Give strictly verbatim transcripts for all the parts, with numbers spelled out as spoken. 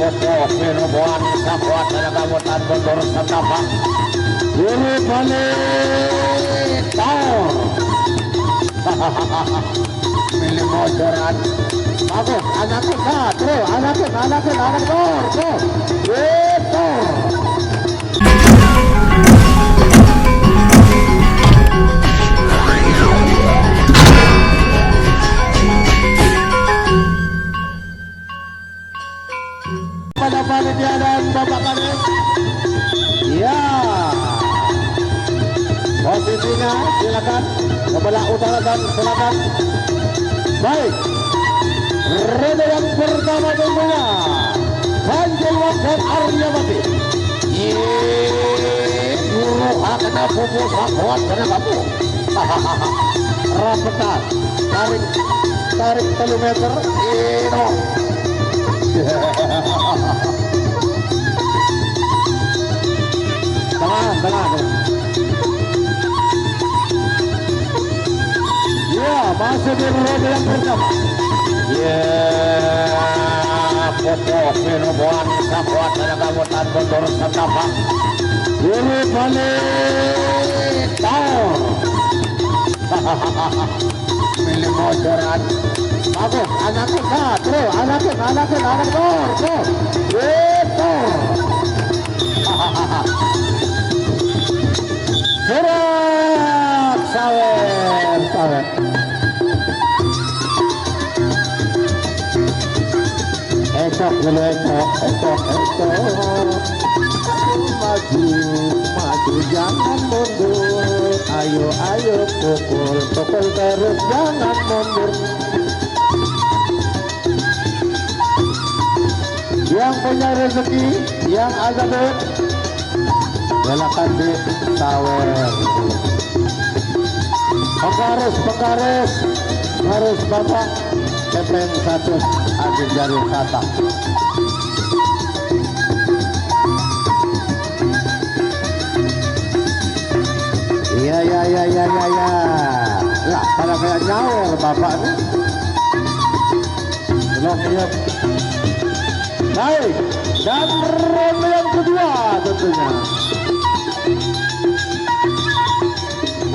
Oke, nubuan sakuat tenaga mutan mundur setapak. Guru balik taur. Milih bocoran. Bagus, anaknya, nah, terus, anaknya, anaknya, anak, terus, terus. Gitu. Pada panitia dan Bapak Kadis. Ya. Posisinya silakan. Sebelah utara dan selatan. Baik. Roda yang pertama tentunya Kanjeng Wangsan Arya Bakti. Ye, guru hakna pupu sakuat kana kamu. Rapetan. Tarik, tarik telu meter. Ino. Tengah, tengah, tengah. Ya, masih di roda yang pertama. Ya, pokok minuman sakuat ada kamu tanpa turun setapak. Guru balik taur. Milih bocoran. Bagus, anaknya, nah, terus, anaknya, anaknya, anak, terus, terus. Gitu. Surat sawer, sawer. Esok dulu, esok, esok, esok. Maju, maju, jangan mundur. Ayo, ayo, pukul, pukul terus, jangan mundur. Yang punya rezeki, yang ada duit, silakan disawer. Penggaris, penggaris, harus Bapak kepeng satu, ambil jari kata. Iya, iya, iya, iya, iya, iya. Lah, pada kayak nyawer Bapak nih. Belum, iya. Baik, dan ronde yang kedua tentunya.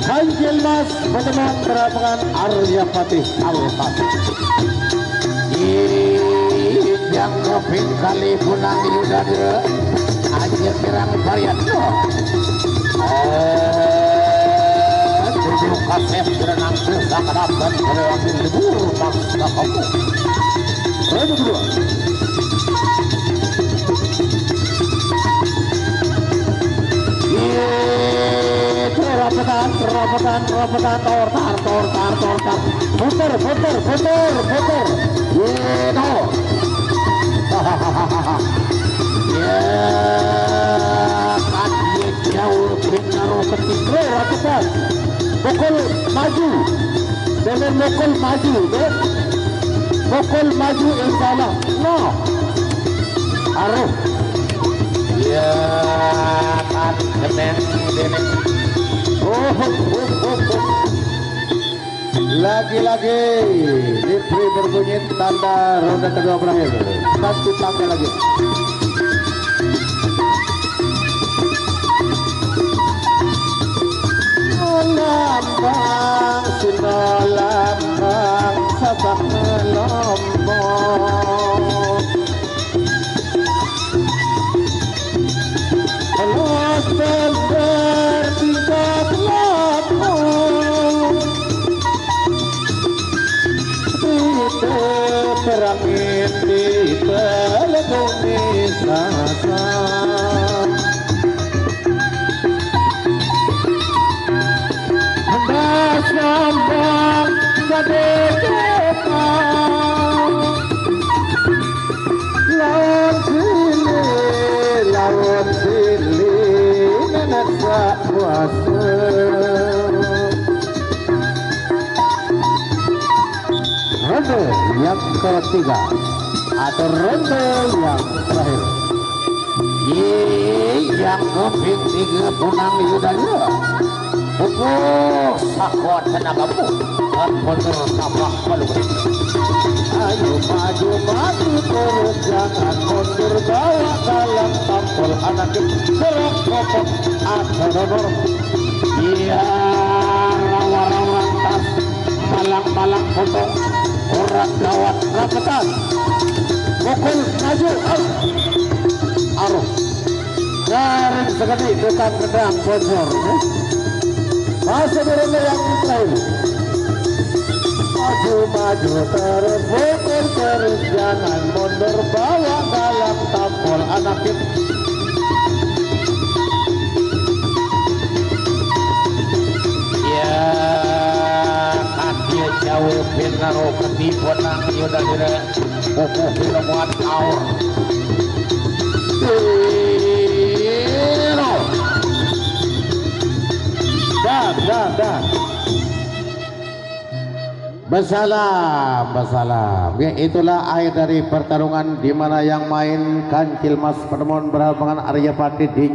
Kancil Mas bertemu dengan Arya Patih Alfas. Ih, yang keping kali punang Yudade. Aja kirang varian no. Eh, tujuh kasep berenang susah kadapat pada waktu libur pas kamu. Ronde kedua. Itu rapetan, rapetan, rapetan, tor, tar, tor, tar, tor, tar. Puter, puter, puter, puter. Gitu. Ya, kan dia jauh pengaruh ketik. Rapetan. Pukul maju. Dengan mukul maju, deh. Mukul maju, insya Allah. Nah. Aruh. Ya, kan, demen, demen. Oh, oh, oh, oh, oh. Lagi-lagi, diberi berbunyi tanda ronde kedua berakhir. Satu tanda lagi. Lambang, sino lambang, sasak melombong. Los tender tingkat laku. Tite perangin, tite lebung di sasa. Hendak sambang gade kota. Laut sili, laut sili, nenek sak kuasa. Ronde yang ketiga atau ronde yang terakhir. Ye, yang keping tiga punang Yudaya. Pukul sakuat tenagamu. Dan bener tapak pelukri. Ayo maju, maju. Terus jangan mundur, bawa dalam tampol anak gerak kopok atau nomor. Iya, rawa-rawa tas, malang-malang potong, orang gawat rapetan. Pukul maju, aruh. Aruh. Garing sekali, tukang kendang bocor, ya. Masih berada yang lain. Maju, maju terus, mundur terus, jangan mundur, bawa dalam tampol anak kita. Ya, kan dia jauh benar, oh, ketipu nang, ya udah, udah. Pupuh pinamuat kaur. Tiro. Dah, dah, dah. Bersalam, bersalam. Ya, itulah akhir dari pertarungan di mana yang main Kancil Mas Pertemuan berhadapan Arya Pati di